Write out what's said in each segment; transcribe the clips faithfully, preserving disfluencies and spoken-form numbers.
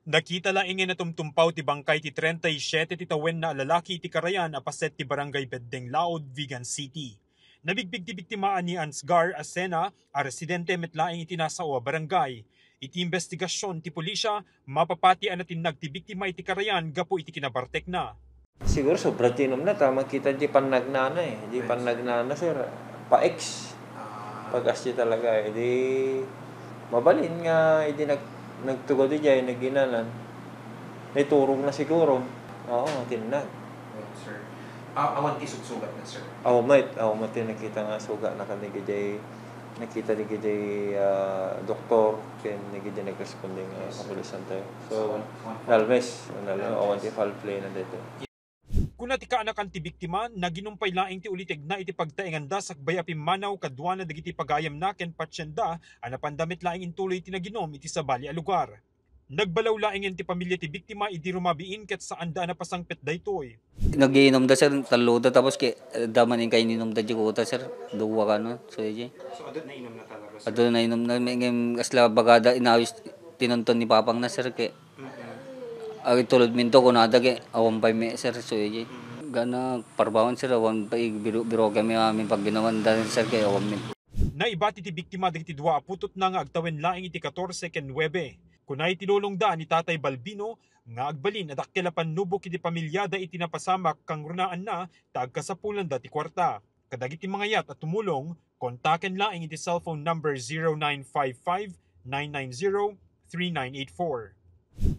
Nakita laeng nga natumtumpaw ti bangkay ti treinta y siete ti tawenna a lalaki iti karayan a paset ti Barangay Beddeng Laod, Vigan City. Nabigbig ti biktima a ni Ansgar Asena a residente met laeng iti nasao a barangay. Iti imbestigasyon ti pulisya, mapapati a natinnag ti biktima iti karayan gapu iti kinabartekna. Siguro sobra ti inumna ta makita di pannagnana eh. Di pannagnana, sir, pa-ex. Pag-as di talaga eh. Di mabalin nga idi nag nagtugod idiay, naginanan. Naiturog na siguro. Oo, tinnag. Sir. Ah, awan ti sugsugat na, sir. Awan met, awan met ti nakita nga sugat na kadagiti nakita dagiti ah, doktor ken dagiti nagresponde nga kapulisan tayo. So, nalmes, nalmes, awan ti foul play na dito. Kuna ti kaanakan ti biktima, naginom pay laeng ti ulitegna iti pagtaenganda sakbay a pimmanaw kaduana dagiti pagayamna ken patsienda a napanda met laeng intuloy ti naginom iti sabali a lugar. Nagbalaw laengen ti pamilya ti biktima idi rumabiin ket saanda a napasangpet daytoy. Nagiinumda, sir, talloda, tapos ket adda man inkay ininumda diay kuta, sir, dua kano, so, idiay. So, adda nainumna talaga, sir? Adda nainumna, may, ngay, kasla bagada inawis tinunton ni papangna, sir, ket agtulodminto kunada ket awan pay met, sir, so, idiay. Gana, parbaon, sir, awan pay biro-, birokem amin pagginawanda, sir, ket awan met. Naibati ti biktima dagiti dua a putotna nga agtawen laeng iti katorse ken nuebe. Kuna iti lolongda a ni Tatay Balbino nga agbalin a dakkel a pannubok iti pamiliada iti napasamak kangrunaanna ta agkasapulanda ti kuarta. Kadagiti mangayat a tumulong, kontaken laeng iti cellphone number zero nine five five, nine nine zero, three nine eight four.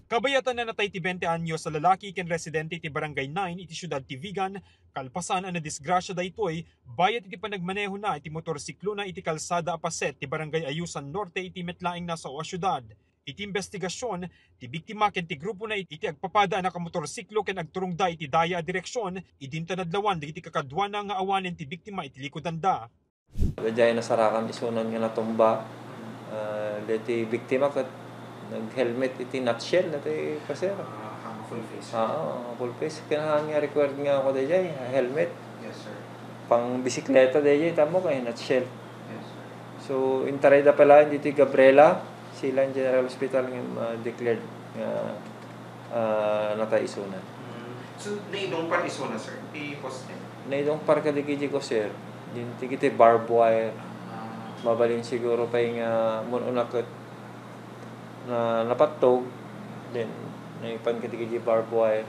Kabayatan a natay ti twenty anyos a lalaki ken residente iti Barangay nine iti siudad ti Vigan, kalpasan a nadisgrasia daytoy bayat iti panagmanehona iti motorsiklona iti kalsada a paset ti Barangay Ayusan Norte iti met laeng nasao a siudad. Iti imbestigasion, ti biktima ken ti grupona iti agpapada a nakamotorsiklo ken agturongda iti daya a direksion, idinta nadlawan dagiti kakaduana nga awanen ti biktima iti likudanda. Daydiay nasarakan isunan nga natumba. Ah, daytoy biktima ket nag-helmet iti nutshell, daytoy, sir. Ah, full face. Ah, full face. Kinahanglan nga required nga ako daydiay, helmet. Yes, sir. Pang bisikleta daydiay, tamo kay nutshell. Yes, sir. So, intarayda pay laeng ditoy Gabriela, Silang General Hospital nga, ah, declared nga, ah, natay isuna. Mm. So, naidungpar isuna, sir, ti poste? Naidungpar kadagiti ko, sir. Din, dagiti barbed wire. Ah. Mabalin siguro pay nga, mun-una ket na, napattog, then, naipan kadagiti barbed wire.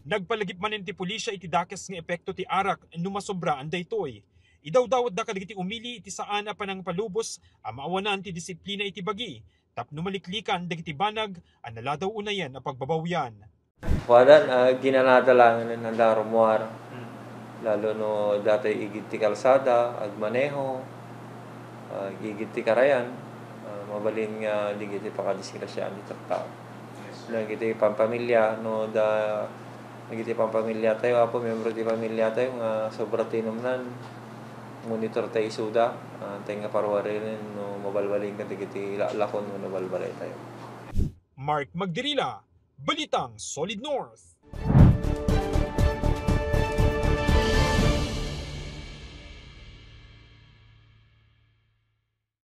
Nagpalagip manen ti pulisya iti dakes nga epekto ti arak no masobraan daytoy. Idawdawatda kadagiti umili iti saan a panangpalubos a maawanan ti disiplina iti bagi tapno maliklikan dagiti banag a naladaw unayen a pagbabawian. Kuadan, ah, ginanada laengen a rummuar. Lalo no datoy igid ti kalsada, agmaneho, ah, igid ti karayan, ah, mabalin nga dagiti pakadisgrasiaan ti tattao. Dagiti pampamilya, no da, dagiti pampamilya tayo, apo, miyembro ti pamilya tayo nga sobra ti inumnan, monitor tayo isuda, ah, tay nga parwariren no mabalbalin kadagiti laklakon wenno balbalay tayo. Mark Magdirila, Balitang Solid North.